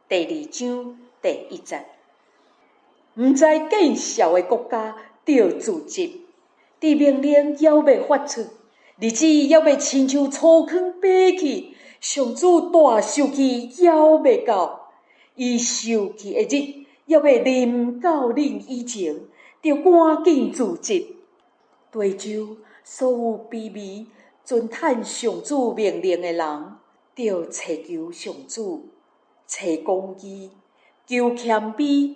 第二章第一節。毋知見笑的國家著自責，佇命令猶未發出，日子猶未親像粗糠爬去，上主大受氣猶未到，伊受氣的日猶未臨到恁以前，著趕緊自責。地上所有卑微遵趁上主命令的人，著揣求上主，揣公義，求謙卑。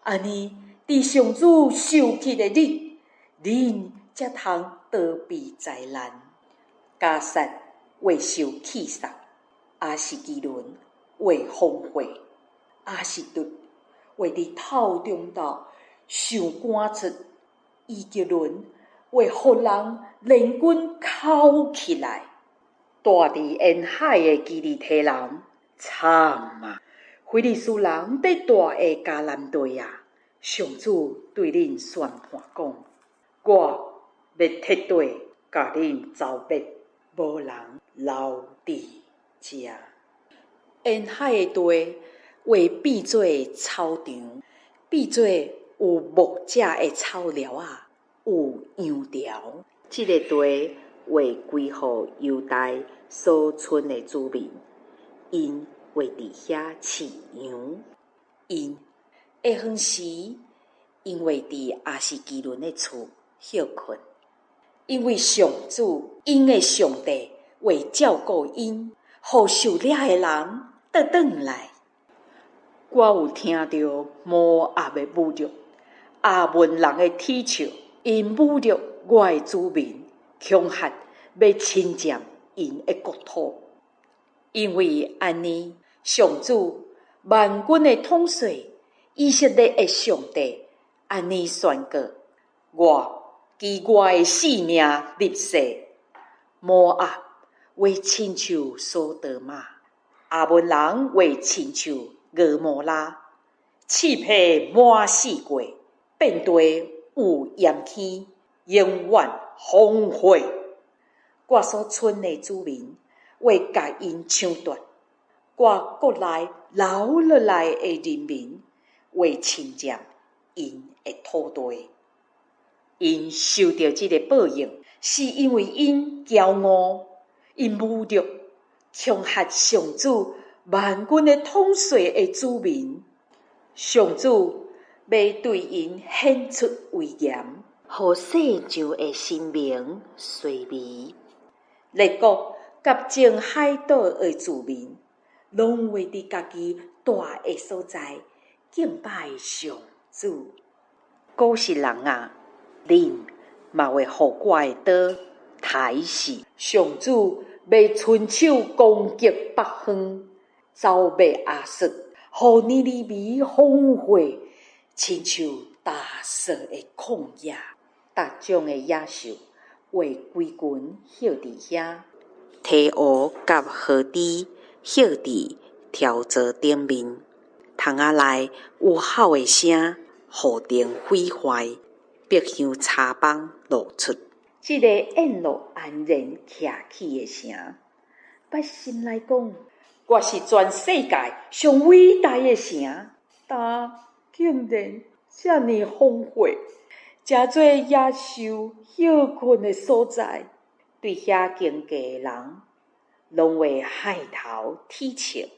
按呢，佇上主受氣的日，恁才通逃避災難。迦薩會受氣殺，亞實基倫會荒廢，亞實突會佇透中晝受趕出，以革倫會予人連根摳起來。住佇沿海的基利提人，慘啊！非利士人佇住的迦南地啊，上主對恁宣判講：我欲徹底共恁剿滅，無人留佇遮。沿海的地會變做草場，變做有牧者的草寮仔，有羊牢。這个地會歸予猶大所剩的子民，𪜶會佇遐飼羊。𪜶下昏時，𪜶會佇亞實基倫的厝歇睏，因為上主𪜶的上帝會照顧𪜶，予受掠的人倒轉來。我有聽著摩押的侮辱，亞捫人的恥笑，𪜶侮辱我的子民，恐嚇欲侵佔𪜶的國土。因為按呢，上主萬軍的統帥，以色列的上帝按呢宣告：我以我的性命立誓，摩押會親像所多瑪，亞捫人會親像蛾摩拉，刺皮滿四界，遍地有鹽坑，永遠荒廢。我所剩的子民會共𪜶搶奪，我國內留落來的人民會侵佔𪜶的土地。𪜶受著這个報應，是因為𪜶驕傲，𪜶侮辱、恐嚇上主萬軍的統帥的子民。上主欲對𪜶顯出威嚴，予世上的神明衰微。列國佮眾海島的住民，攏會佇家己蹛的所在敬拜上主。古實人啊，恁嘛會予我的刀刣死。上主欲伸手攻擊北方，剿滅亞述，予尼尼微荒廢，親像焦燥的曠野。逐種的野獸會歸群歇佇遐，鹈鶘佮河雉歇佇條槽頂面，窗仔內有吼的聲，予地毀壞，必向柴枋露出。這个院落安然徛起的城，捌心內講：我是全世界上偉大的城，今竟然遮爾荒廢，成做野獸歇睏的所在。對遐經過的人，攏會害頭恥笑。